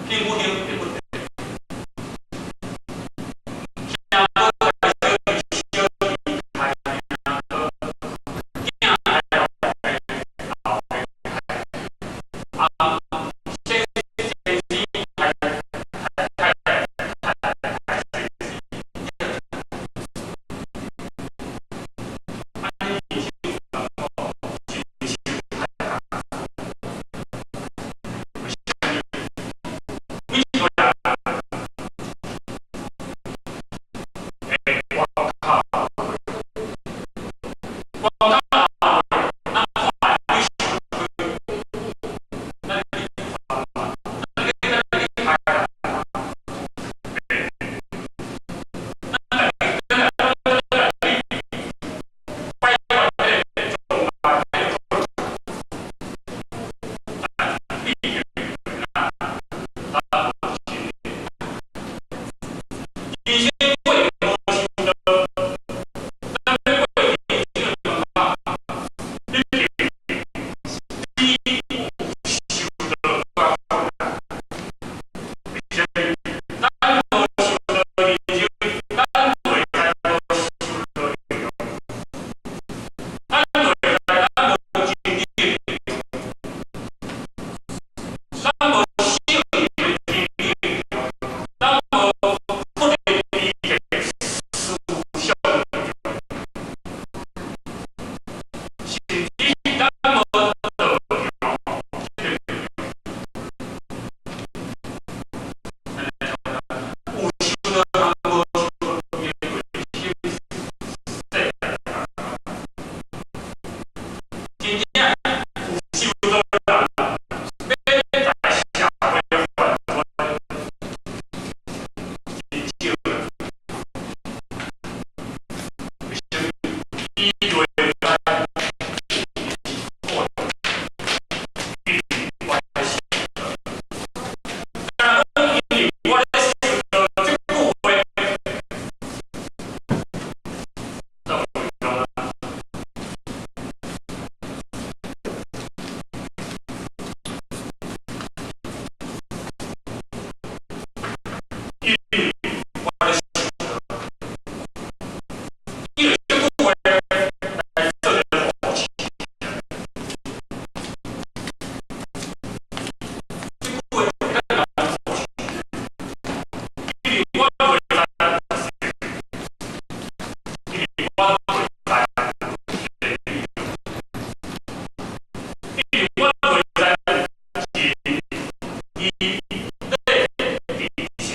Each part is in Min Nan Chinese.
興不興的問題。聽無小開囝老啊，先先生太太太太太安呢人生真是太為啥物？每一個人會外口，外口咱看你咱咱咱去開咱咱咱拜拜這個宗教這個畢竟咱無親人生過程無想到，咱欲過人生的感覺，一定只有受到困難。為啥物？咱無受到人生，咱袂使無受到影響。咱袂使咱無經歷，咱無聖靈的經歷，咱無佛的思想的影響，甚至咱無道教這個影響。有受到通無受到，伊會心世界真正有修道人，欲在社會犯罪真少。為啥物？伊內在有伊是愛，但因為我咧受到這句話，就會講啦。因為我咧受到，因為這句話來做一個扶持。這句話就會當扶持，因為我袂使，因為我袂使，因為我袂使是伊咧佇心。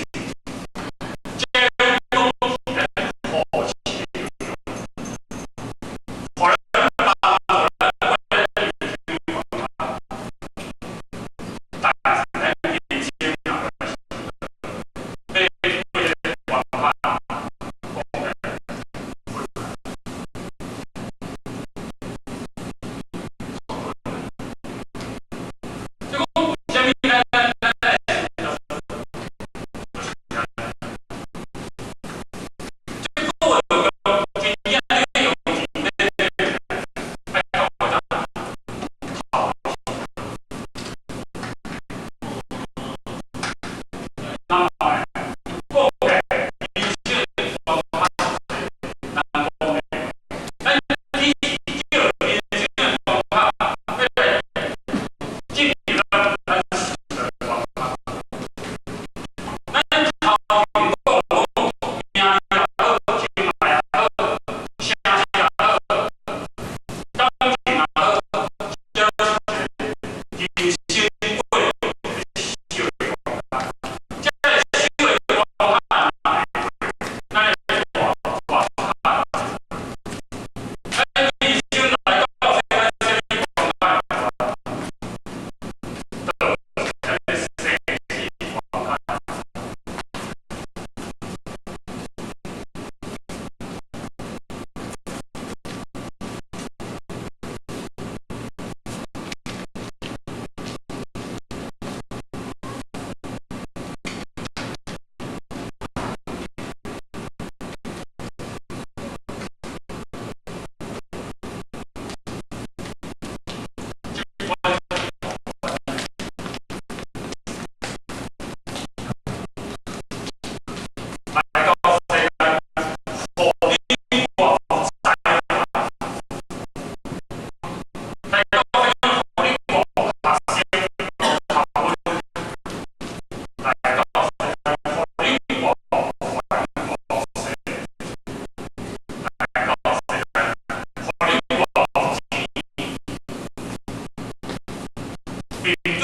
平